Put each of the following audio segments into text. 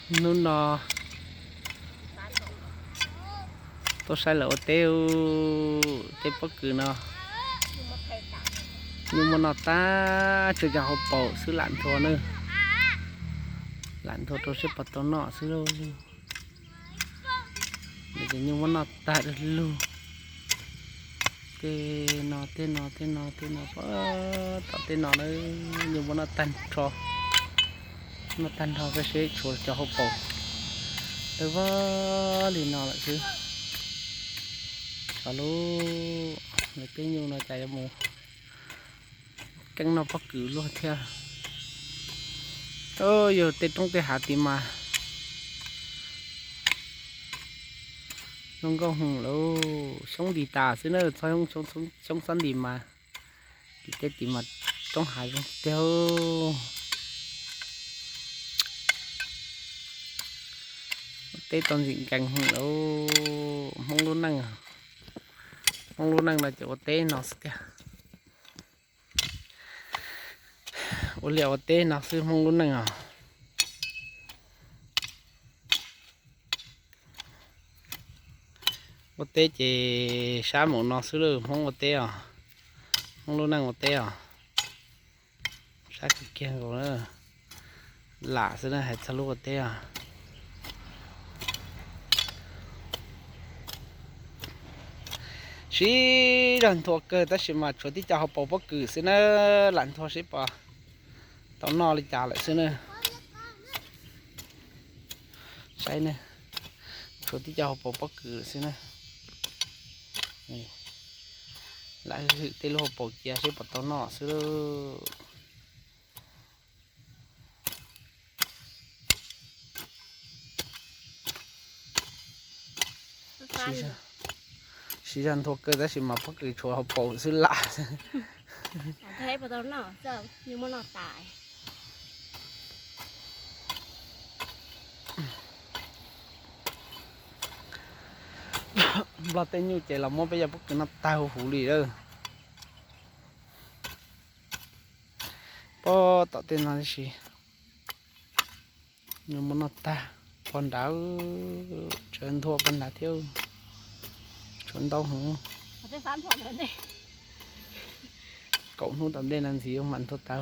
Hnub no tuaj saib lawv ua teb, teb pob kws no. Nyuj muab noj tag, tshuav cov hauv paus xwb lam nthua na. Lam nthua rau seb puas tau noj xwb lauj. Ces nyuj muab noj tag lug. Tej no, tej no, tej no, tej no, tom tej no na, nyuj muab noj tag nrho. Noj tag nrho seb tshuav cov hauv paus. Tawg vog li no lawm xwb. Xyov lub, lawv tej nyuj no cas yuav mus keej noj pob kws luaj thiab. Yog tej roob tej hav tid mas zoo nkauj heev lauj. Xyoob nti tas xwb na, txhob xyoob xob nti mas. Tim tej tid mas roob hav zoo tiag. Teb tau ntxim nkees heev lauj. Hmoob lub neej, Hmoob lub neej no ces ua teb no xwb tiag. Ua liaj ua teb no xwb Hmoob lub neej os. Ua teb ces sab mus no xwb lauj, Hmoob ua teb os. Hmoob lub neej ua teb os. Sab kawg kiag nkaus na. Lam xwb na, hais txog lub ua teb os. Siv zog nthua kawg tab sis mas tshuav tib co hauv paus pob kws xwb na, lam nthua seb puas tau noj li cas lawm xwb na. Saib ne, tshuav tib co hauv paus pob kws xwb na. Lam hwm tej lub hauv paus cia seb puas tau noj xwb lauj. Siv zog nthua kawg tab sis mas pob kws tshuav hauv paus xwb lam. Nplog tej nyuj ces los muab peb cov pob kws noj tag huv huv li lawm. Pob tom tej no tib si, nyuj muab noj tag. Pog nrad, tseem nthua pog nrad thiab, tshuav ntau heev. Kaum hnub tom ntej no ntxiv mam nthua tag.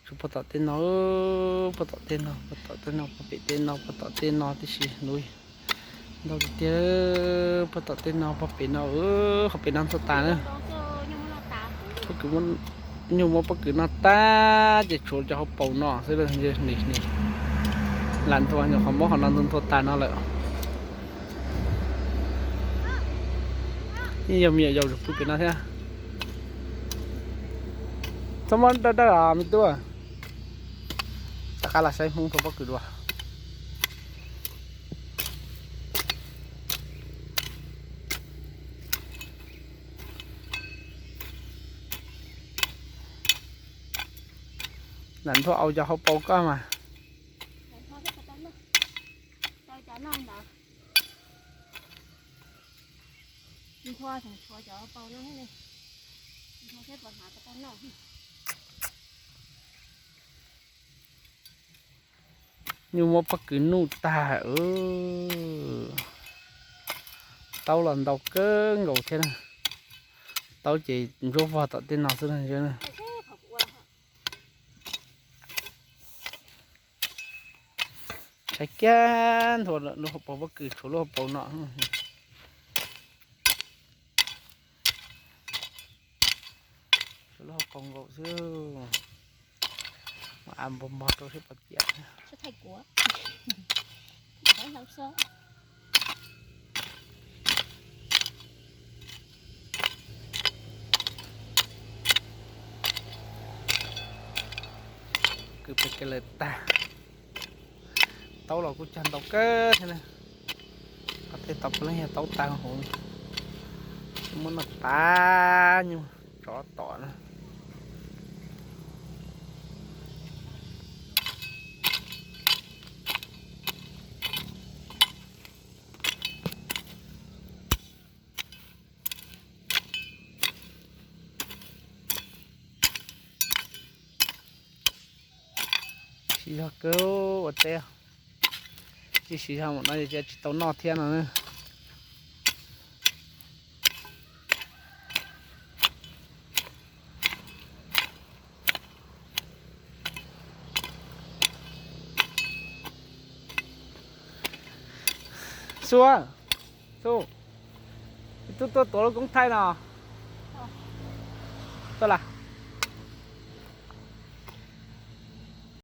Tshuav pog tom tej no, pog tom tej no, pog tom tej no, pog pem tej no, pog tom tej no tib si, ntau tiag tiag. Pog tom tej no, pog pem no, qhov pem no nthua tas na. Pob kws, nyuj muab pob kws noj tag ces tshuav cov hauv paus no xwb. Lam nthua, nyuam qhuav muab qhov no nthua tas no lawm. Yeej yog me nyuam yaus pw pem no thiab. Txhob muab dawb dawb os me tub. Rov qab los saib Hmoob nthua pob kws dua. Lam nthua au cov hauv paus koj mas. Nyuj muab pob kws nuj tag. Taub los ntau kawg nkaus thiab. Taub ces ntsuab vog tom tej no xwb. Saib kiag nthua lub hauv paus pob kws tshuav lub hauv paus no. Tshuav lub hauv paus nkaus xwb. Mas av npog npog rau seb puas tiav. Kws pes kawg lawm tag. Taub los kuj cog ntau kawg thiab na. Qhov tej tau puav leej yog taub tag huv. Muab noj tag nyuj tsov tom na. Siv zog kawg ua teb. Ib sim zog no ces tsis tau noj thiab no. Xu, Xu, twb tuaj tuav lub koob thaij no. Tuaj las.